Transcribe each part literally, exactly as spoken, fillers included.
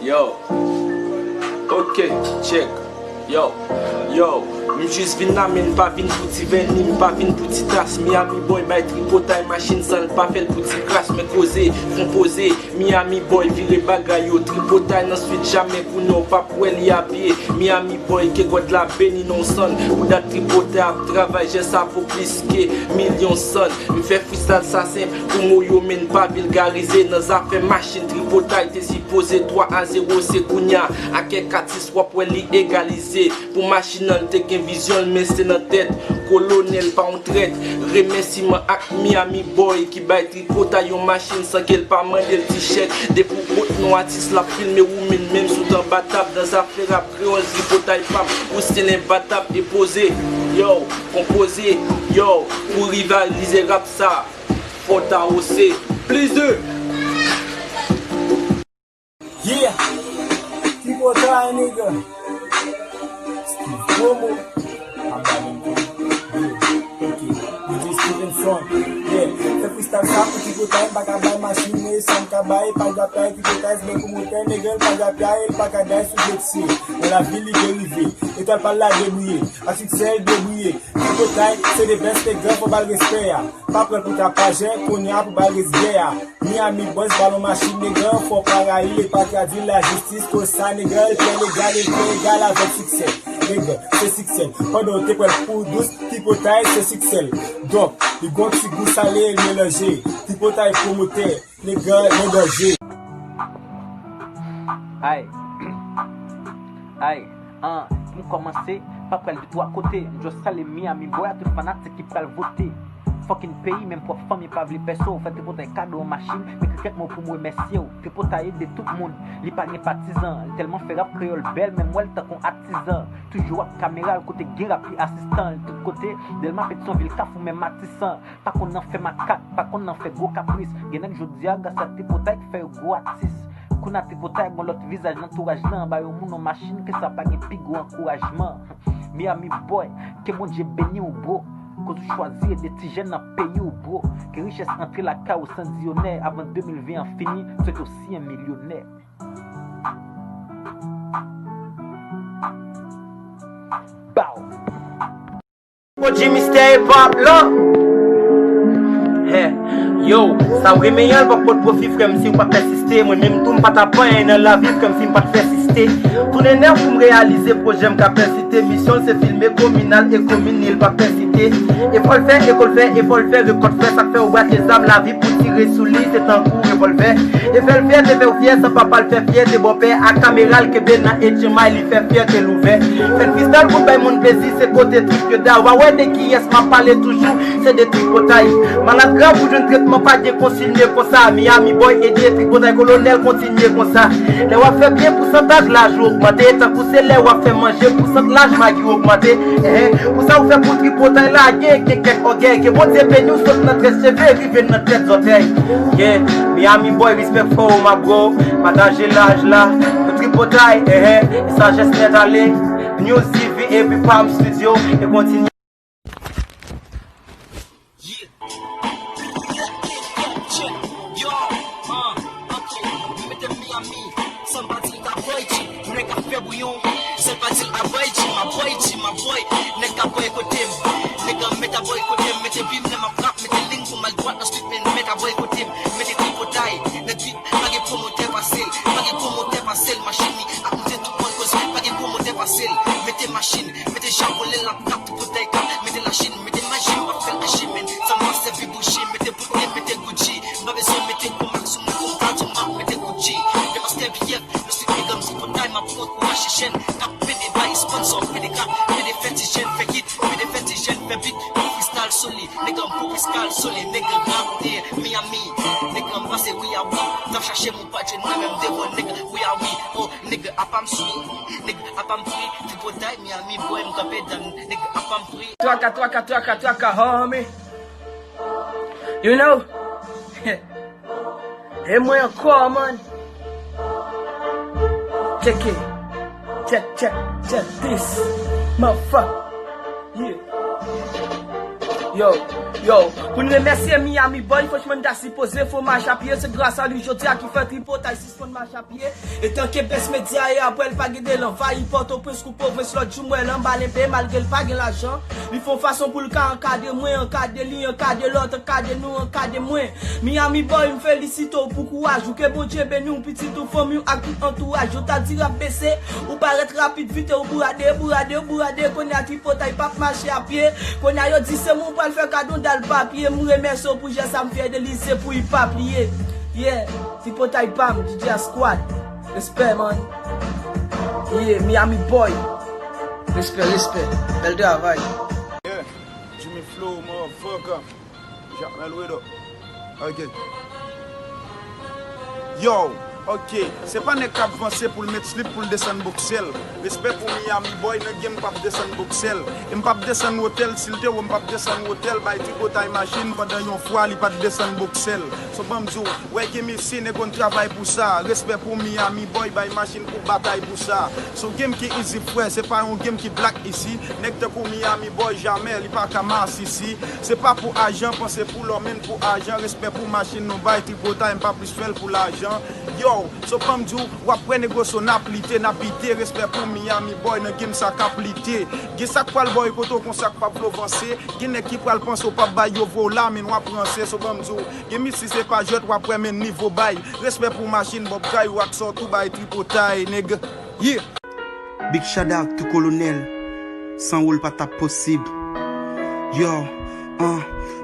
Yo. Ok, check. Yo. Yo. M jis vin la, men m pa vin pou ti vèni, m pa vin pou ti tas. Miami Boy bay tripotay machin san l pa fè l pou ti kras. Men koze, fon poze. Miami Boy vire bagay yo, tripotay nan swit, jamè kounye w p ap wè li a pye. Miami Boy, ke God la beni non san. Pou dat tripotay ap travay, jès sa vo plis ke milyon san. M fè freestyle sa senp pou mo yo, men n pa vilgarize. Nan zafè machin, tripotay te sipoze twa a zewo, se kounya. Ak kèk atis w ap wè li egalize. Pou machin nan, l te gen vizyon l, men se nan tèt. Kolonèl pa yon trèt. Remèsiman ak Miami Boy ki bay tripotay yon machin san ke l pa mande l ti chèk. Depi w pot non atis, l ap filme ou, men menm sou t anba tab. Nan zafè rap kreyòl, tripotay p ap ou stil enbatab. E poze, yo, konpoze, yo, pou rivalize rap sa, fò ta ose. Plize. Yeah! Tripotay, nigga. Steve Promo. I'm not in. Yeah. Ok. D J Stevenson. Yeah. Fè freestyle sa pou tripotay, m pa ka bay machin, men sa m ka bay, pa djapay, tripotay, se bèl pou motè, nèg, l pa djapay, l pa ka day sou dosye. Nan lavi, li derive. Etwal pa l la debriye. A siksè, l debriye. Tripotay, se the best, nèg, fò ba l respè a. Pa pran l pou tapajè, kounye a pou ba l respè a. Miami Boys, balon machin, nèg, fò pa rayi, e pa tradui lajistis, koz sa, nèg, l fè legal, e l fè egal avèk siksè. Nèg, se siksè. Pandan w te pran l pou dous, tripotay, se siksè l. Donk, li gon ti gou sale, l melanje. Tripotay pwomotè, nèg, nan danje. Ay. Ay. An, pou m kòmanse, pa pral de twa kote. M just salye Miami Boy a tout fanatik ki pral vote. Fucking peyi, menm pwòp fanmi pa vle pèso. Fè tripotay kado yon machin, men ki kèk mo pou m remèsye w. Tripotay ede tout moun, li pa gen patizan. Li tèlman fè rap kreyòl bèl, menm wè l tankou atizan. Toujou ak kamera l, kote gen rap li asistan l. Tout kote, Dèlma, Petyonvil, Kafou, menm Matisan. Pa konn nan fè makak, pa konn nan fè gwo kapris. Gen nèg jodi a, gras a tripotay k fè yo gwo atis. Kounye a tripotay gon lòt vizaj nan antouraj lan, ba yon moun yon machin, ke sa pa gen pi gwo ankourajman. Miami Boy, ke Bondye beni w, bro. Koz ou chwazi ede ti jèn nan peyi w, bro. Ke richès antre lakay ou san di onè, avan de mil ven an fini, m swete w si yon milyonè. Bow! O G Mistè Hip Hop la. Hey, yo, sa w renmen an, l p ap pot pwofi, frè m, si w pa pèsiste. Mwen menm tou, m pa t ap anyen nan lavi, frè m, si m pa t fè siste. Tounen nèf pou m reyalize pwojè m ka pèsiste. Misyon l se filme komin al e komin li, l pa pèsiste. E fò l fè, e fò l fè, e fò l fè, rekòt fè, sa k fè w brake zam, lavi pou tire sou li, se tankou revòlvè. E fè l fyè, te fè w fyè, san papa l fè fyè, te bòpè ak kamera l kenbe nan H M I, li fè fyète l ouvè. Fè n freestyle pou bay moun plezi, se kote trip yo da. Ou pa wè de kiyès m ap pale toujou, se de tripotay. Malad grav ou jwenn tretman, pa gen konsilye konsa. Miami Boy ede tripotay, kolonèl kontinye konsa. Lè w ap fè byen, pousantaj laj ou ogmante. Tankou se lè w ap fè manje, pousantaj magi ou ogmante. Enhen, pou sa ou fè pou tripotay la, gen, gen kèk ògèy. Ke Bondye beni w, sot nan tèt cheve, rive nan tèt zòtèy. Yeah, Miami Boy, respect for my bro. Pataje laj la. Pou tripotay, enhen, e sajès nèt ale. News T V epi Palm Studio, e kontinye. Yeah. Check. Yo, uh, ok. Mete Miami, san pa di l ta boy, G. Nèg ap fè bouyon, sèl pa di l a boy, G. My boy, G, my boy. Nèg ap boy kote m. Nèg ap met a boy kote m. Mete bim lè m ap rap, mete liy pou m al dwat nan street, men met a boy kote m. Mete tripotay nan trip, pa gen pwomotè pase l. Pa gen pwomotè pase l. Machin li ap moute tout bòn koze, pa gen pwomotè pase l. Mete machin, mete chavole l ap tap, tripotay k ap mete lachin, mete machin m ap fè l ache, men sa m ap sèvi bouchi, mete bout nèt, mete Gucci. M pa bezwen mete gwo mak sou mwen, pou m ka di m ap mete Gucci. Depi mastè biyè, nou se pigan, tripotay, m ap pran kou a chechèn. K ap pede bay sponsò, pede ka, pede fè ti jèn fè hit, pede fè ti jèn fè beat. Pou freestyle sou li, nèg an pou freestyle sou li, nèg an rakonte Miami, nèg an pase wi a wi. T ap chache m ou pa t jwenn mwen menm devan nèg wi a wi. Oh, nèg apa m sou, nèg apa m fri, tripotay Miami boy m kanpe dan, nèg apa m fri. Traka, traka, traka, traka, homie. You know? E mwen ankò, man. Check it. Check, check, check this. Motherfucker. Yeah. Yo. Yo, pou n remèsye Miami Boy, franchman, n ta sipoze fè yon mach a pye. Se gras a li jodi a ki fè Tripotay sispann mach a pye. Etanke bèst medya e apre l pa gen de lanvay, Pòtoprens kou pwovens, lòt jou m wè l anba lenpe malgre l pa gen lajan. Li fè yon fason pou l ka ankadre mwen, ankadre li, ankadre lòt, ankadre nou, ankadre mwen. Miami Boy, m felisite w pou kouraj ou, ke Bondye beni w, pitit ou, fanmi w ak tout antouraj. Yo ta di rap bese, ou parèt rapid vite, ou bourade, bourade, ou bourade, kounye a Tripotay p ap mache a pye. Kounye a yo di se mwen ou pral fè kado dal papye. M remèsye w pou jès sa, m fyè de li, se pou hip hop li ye. Yeah, Tripotay pa m, D J Squad. Respè, man. Yeah, Miami Boy. Respè, respè. Bèl travay. Yeah, Jimmy Flow, motherfucker. Jamel Wido. Ok. Yo, ok. Se pa nèg k ap vanse pou l met slip pou l desann bokse l. Respè pou Miami Boy, nan game m p ap desann bokse l. E m p ap desann wotè l, si l te wo m p ap desann wotè l, bay Tripotay machin pandan yon fwa li pa t desann bokse l. So ban m di w, wè game isi, nèg konn travay pou sa. Respè pou Miami Boy, bay machin pou batay pou sa. So game ki easy frè, se pa yon game ki black isi. Nèg tankou Miami Boy, jamè, li pa ka masisi. Se pa pou ajan, panse pou lò, men pou ajan. Respè pou machin nou bay Tripotay, m pa plis fè l pou lajan. Yo, so ban m di w, w ap wè negosyo n ap lite, n ap bite. Respè pou Miami Boy, nan game sa k ap lite. Gen sa k pral ba w kote w konsa k p ap vle w vanse. Gen nèg ki pral panse w p ap bay, yo voye w la, men w ap ranse. So ban m di w, game isi se pa jwèt, w ap wè men nivo bay. Respè pou machin, Bob Kayou ak sòt ou bay Tripotay, nèg. Yeah! Big shout out to Kolonèl. San ou l pa t ap posib. Yo, an,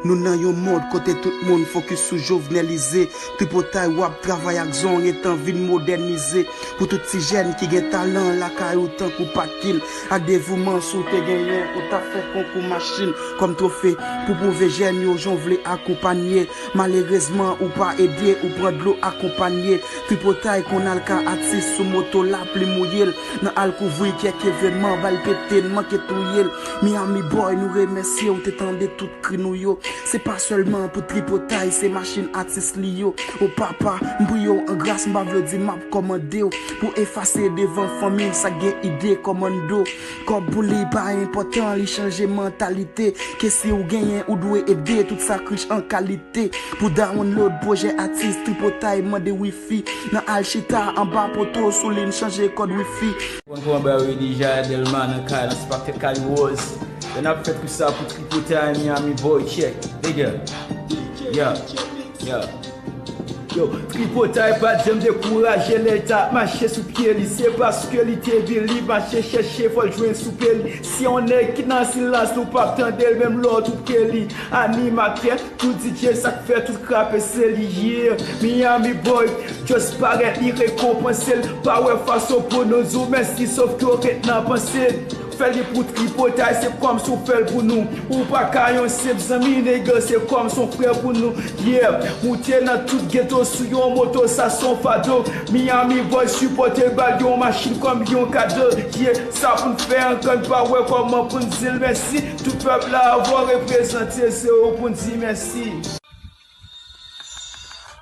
nou nan yon mond kote tout moun fokis sou Jovenelize. Tripotay w ap travay ak zong etan vin modènize. Pou tout ti jèn ki gen talan lakay ou tankou Pakil ak devouman si w te genyen ou t ap fè konkou machin kòm twofe pou pwouve jèn yo jan w vle akonpanye. Malerezman, ou pa ede, ou pran dlo akonpanye. Tripotay konn al ka atis sou moto lapli mouye l. Nan al kouvri kèk evènman, bal pete, n manke touye l. Miami Boy, nou remèsye w te tande tout kri nou yo. Se pa sèlman pou Tripotay, se machin atis li yo. O papa, m priye w an gras, m pa vle w di m ap kòmande w. Pou efase devan fanmi l, sa k gen ide kòmando. Kòb pou li pa enpòtan, li chanje mantalite. Ke si w genyen, ou dwe ede, tout sa k rich an kalite. Pou download pwojè atis, Tripotay mande wifi. Nan al chita anba poto, sou liy chanje kòd wifi. Konn kòman bagay yo ye deja, Delma nan kay, nan se pa tèt kay woz. Lè n ap fè tou sa pou Tripotay, Miami Boy, check. Nigga. Yeah. Yeah. Yo, Tripotay pa t janm dekouraje lè l t ap mache sou pye li. Se paske li te vin, li mache chèche, fò l jwenn soupe li. Si yon nèg ki nan silans, nou p ap tande l, menm lè w touke li. Animatè, tout D J, sa k fè tout krape se li ye. Miami Boy, just parèt, li rekonpanse l. Pa wè fason pou nou di w mèsi, sof ke w ret nan panse. Fè li pou Tripotay, se kòmsi w fè l pou nou. Ou pa ka yon senp zanmi, nèg, se kòmsi w frè pou nou. Yeah, moute nan tout geto sou yon moto, sa se yon fado. Miami Boy sipòte, ba l yon machin kòm yon kado. Yeah, sa pou n fè ankò, n pa wè kòman pou n di l mèsi. Tout pèp la avè w reprezante, se ou pou n di mèsi.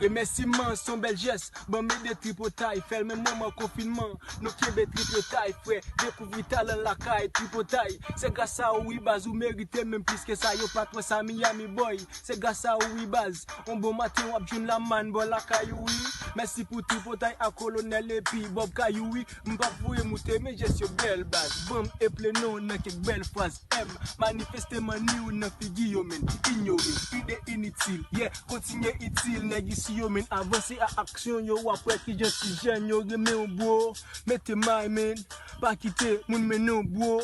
Remèsiman se yon bèl jès, ban m ede Tripotay fè l menm moman konfinman. Nou kenbe Tripotay, frè, dekouvri talan lakay Tripotay. Se gras a ou wi baz, ou merite menm plis ke sa, yo pa t wè sa Miami Boy. Se gras a ou wi baz, on bon maten w ap jwenn la man bò lakay ou wi. Mèsi pou Tripotay ak Kolonèl epi Bob Kayou wi. M p ap voye moute, men jès yo bèl baz. Ban m eple non nan kèk bèl fraz. M manifeste manni w nan figi yo, men inyore ide initil. Yeah, kontinye itil nèg isi yo, men avanse a aksyon yo, w ap wè kijan ti jèn yo renmen w, bro. Mete may, men pa kite moun mennen w, bro.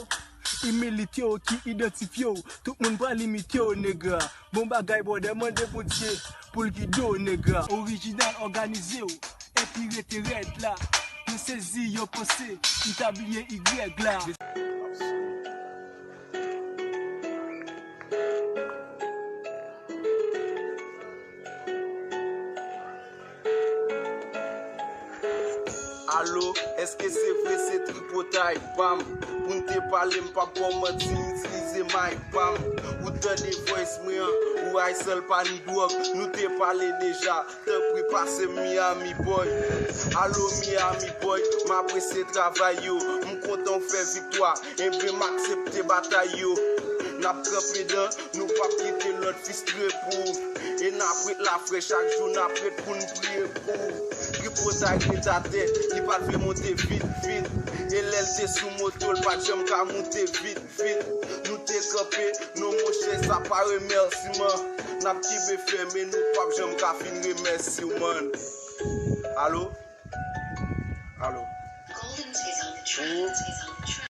Imilite w ki idantifye w, tout moun pral imite w, nèg. Bon bagay, brother, mande Bondye pou l gide w, nèg. Orijinal, òganize w, epi rete rèd la. Yo sezi, yo panse m ta bliye igrèg la. Alo, èske se vre se Tripotay pa m? Pou n te pale, m p ap ba w manti, m itilize mic pa m. Ou tande voice mwen an, ou ay sèl pa n dwòg, nou te pale deja. Tanpri pase m Miami Boy. Alo Miami Boy, m apresye travay yo. M kontan w fè viktwa, enben m aksepte batay yo. N ap tranpe dan, nou p ap kite lòt fistre pou. E n ap ret la frè chak jou, n ap ret pou n priye pou. Tripotay ret atè, li pa t vle monte vit, vit. E lè l te sou moto, l pa t janm ka moute vit, vit. Nou te kanpe, non monchè, sa pa remèsiman. N ap kenbe fèm e nou p ap janm ka fin remèsi w, man. Alo? Alo? Golden is on the train.